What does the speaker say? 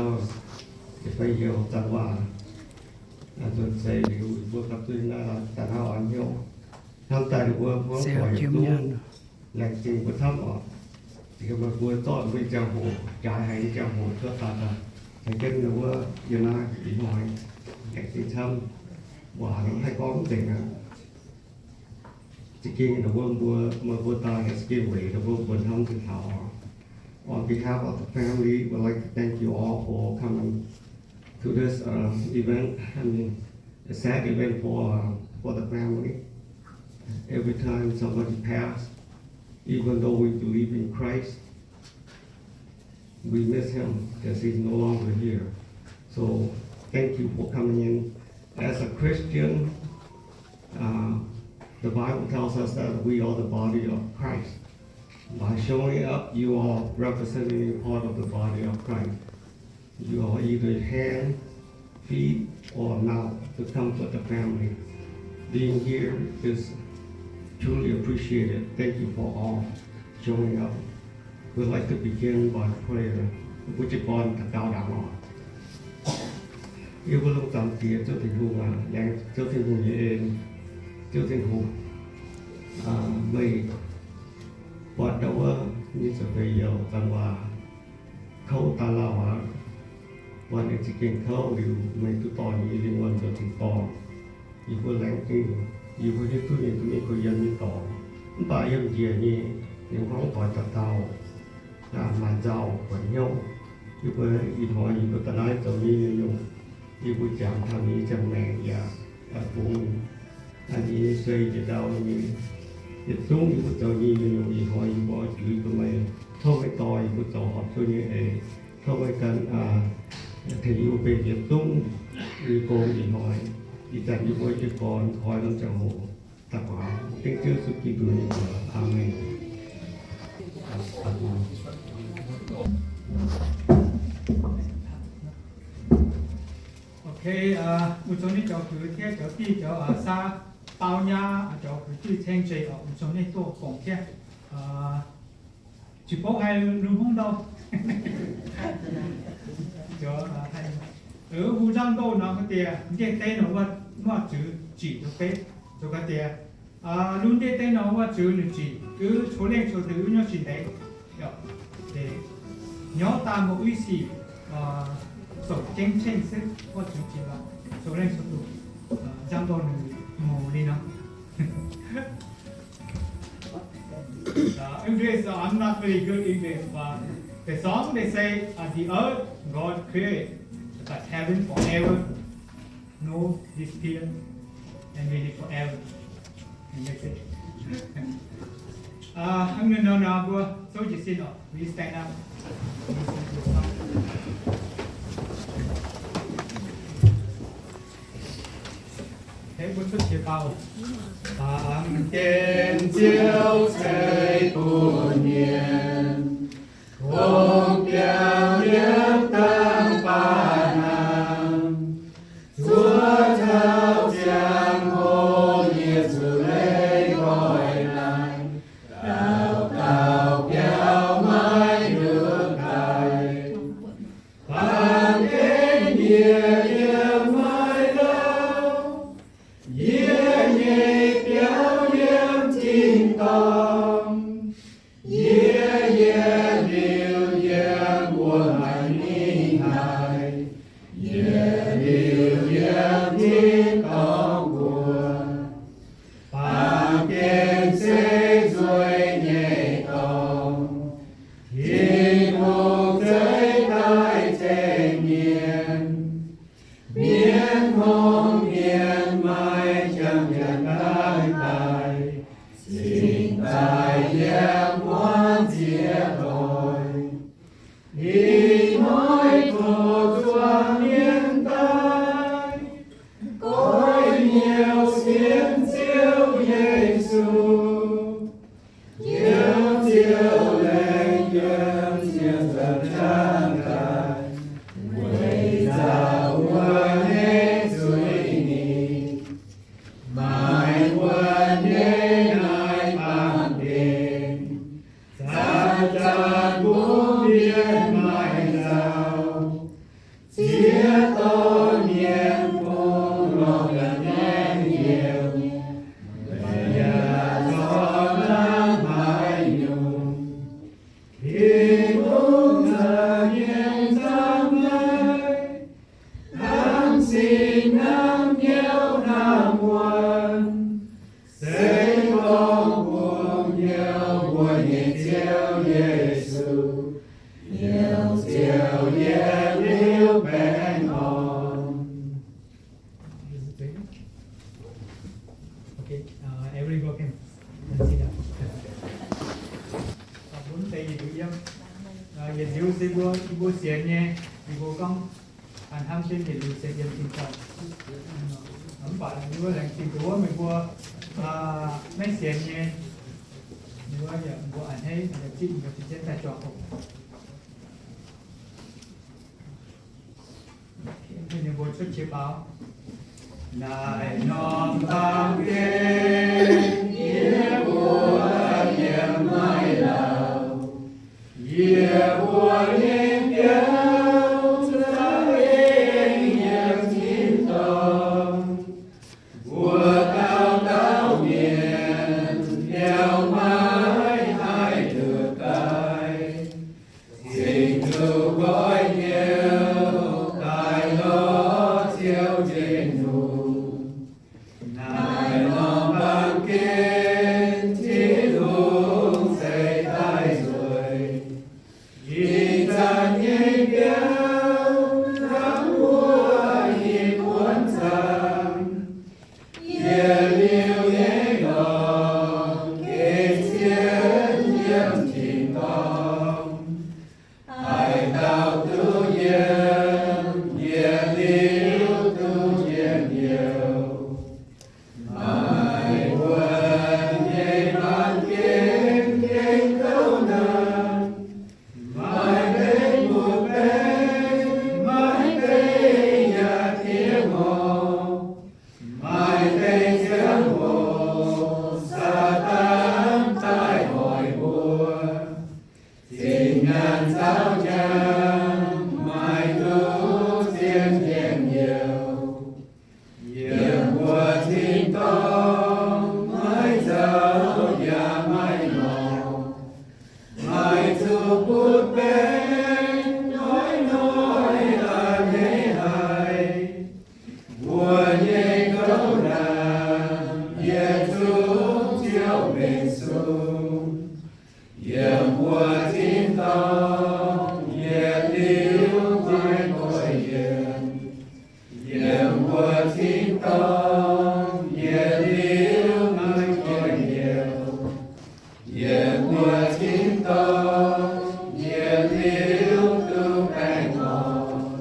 Da'feix heuc zanc waac nzuonx seix liuz, mbuo gapv duqv naaiv daaih hnangv oix hnyouv hnamv daaih ninh mbuo hmuangv doic yietc zungv laengz zingh mbuo camv oc. Meih mbuo zorqv mbuo nyei ziangh hoc, jaaix haic nyei ziangh hoc cuotv daaih, tengx jienv ninh mbuo yiem naaiv ih hnoi laengz zingh camv. Waac nor haih gorngv mv nzengc aqv. Za'gengh ninh mbuo, mbuo, meih mbuo daaih za'gengh weic ninh mbuo mbuo hnamv zinh taux. On behalf of the family, we'd like to thank you all for coming to this, uh, event. I mean, a sad event for, uh, for the family. Every time somebody pass, even though we believe in Christ, we miss him because he's no longer here. So thank you for coming in. As a Christian, uh, the Bible tells us that we are the body of Christ. By showing up, you are representing a part of the body of Christ. You are either hand, feet, or mouth to comfort the family. Being here is truly appreciated. Thank you for all showing up. We'd like to begin by prayer. Mbuo jiez gorn daux gaux ndaangc oc. Yie mbuo lungh zaangc Diex Ziouv Tin-Hungh aac, laengz Ziouv Tin-Hungh nyei en. Ziouv Tin-Hungh, meih buatc ndau wuov nyei ziepc feix youz zanc waac kouv daaih lauh aqv. Buatc ninh za'gengh kouv liuz, meih duqv dorh ninh nyei lingh wuonh nzuonx tin-dorngh. Yie mbuo laengz zingh, yie mbuo hiuv duqv ninh duqv mingh korv-yiem nyei dorngx. Mv baac yiem njiec nyei, ninh hmuangv doic dauh dauh maaih nzauh buatc hnyouv. Yie mbuo ih hnoi yie mbuo da'naaiv zoux nyei nyungc, yie mbuo jangx taux ninh nyei ziangh maengc yaac bungx ninh nyei sei njiec ndau nyei. Yietc zungv yie mbuo zoux nyei nyungc, ih hnoi yie mbuo oix juix bun meih. Tov meih dorh yie mbuo zoux horpc zuqv nyei eix. Tov meih ganh tengx yie mbuo benx yietc zungv nyei gong ih hnoi. Ih zanc yie mbuo jiez gorn koi norm ziangh hoc daux gaux dengv Ziouv Yesu Giduc nyei mbuox. Aamen. Ok, mbuo zoux nyei joux kuv tiev joux div joux saa baau nyaah joux kuv div ceng zeiz oc, mbuo zoux nyei duqv fongc tiev. Ziouc bouv haih lungh hmongv ndau. Mbuo nzangc ndoh nor ga'diex, ndiev deix nor wuov zuiz zic ndoh beiv, zoux ga'diex, lungh ndiev deix nor wuov zuiz ninh zic, oix coux lengh coux duqv oix nyouv sin deix. Nyorx daaih mbuo uix sic, zoux jengv ceng se wuov zuiz zic lorqc, coux lengh coux duqv, nzangc ndoh ninh mouz ninh nor. Uh, English, uh, I'm not very good English, but the song they say, uh, the earth God create, but heaven forever, no disappear, and we live forever. And that's it. Uh, I'm gonna now, now, bro. So you sit up. Please stand up. Fangx jienv Ziouv ceix bun mienh, kungx biaux yiem dangh baamh hnaangx, zuov taux ziangh hoc yie zuqc leih nqoi naaic, dauh dauh biaux maiv nduqc daic. Baamh gen yie yiem maiv louh, yie nyei biauv yiem tin-dorngh. Yie yietc liuz yiem wuov maaiz mingh haic, yietc liuz yiem tin-dorngh guoqv. Baamh gen se nzueic nyei dorngx, Tin-Hungh zeiz daaih ceng mienh. Ninh mbuo gorngv hnamv jienv yietc liuz se yiem tin-dorngh. Mv baac ninh mbuo laengz zingh nduov meih mbuo maiv sienx nyei, ninh mbuo yaac mbuo a'hneiv, ninh mbuo zipv, ninh mbuo zipv jienv daaih juangc oc. Ninh mbuo cuotv qiex faaux. Naaiv norm baamh gen yie mbuo yiem maiv lauh, yie mbuo nyei biauv za'gengh yiem tin-dorngh. Mbuo dauh dauh mienh biauv maiv haih duqv daaih, cingx duqv nqoi hnyouv daaih lorz Ziouv njien-youh. Naaiv norm baamh gen Tin-Hungh ceix daaih nzueic, ih zanc nyei biauv hnangv wuov i buonv zaangc, yietc liuz nyei lorngc gengh zien yiem tin-dorngh. Haaix dauh duqv yiem, yietc liuz duqv njien-youh. Maaih wuonh nyei baamh gen gengh kouv naanc, maaih deix mba'mbeng, maaih deix yaac diev ngorc, maaih deix ziangh hoc Saadaan daaih hoic mbuo. Zinh nyaanh zaux njang, maiv duqv zien njien-youh. Yiem mbuo tin-dorngh maiv zoux yaac maiv lorz, maiv zuqc butv-baengx, hnoi-hnoi a'hneiv haic. Mbuo nyei kouv naanc yietc zungv Ziouv mbenc sung. Yiem mbuo tin-dorngh yietc liuz maiv nqoi yienc. Yiem mbuo tin-dorngh yietc liuz maiv nqoi yienc. Yiem mbuo tin-dorngh yietc liuz duqv baengh orn.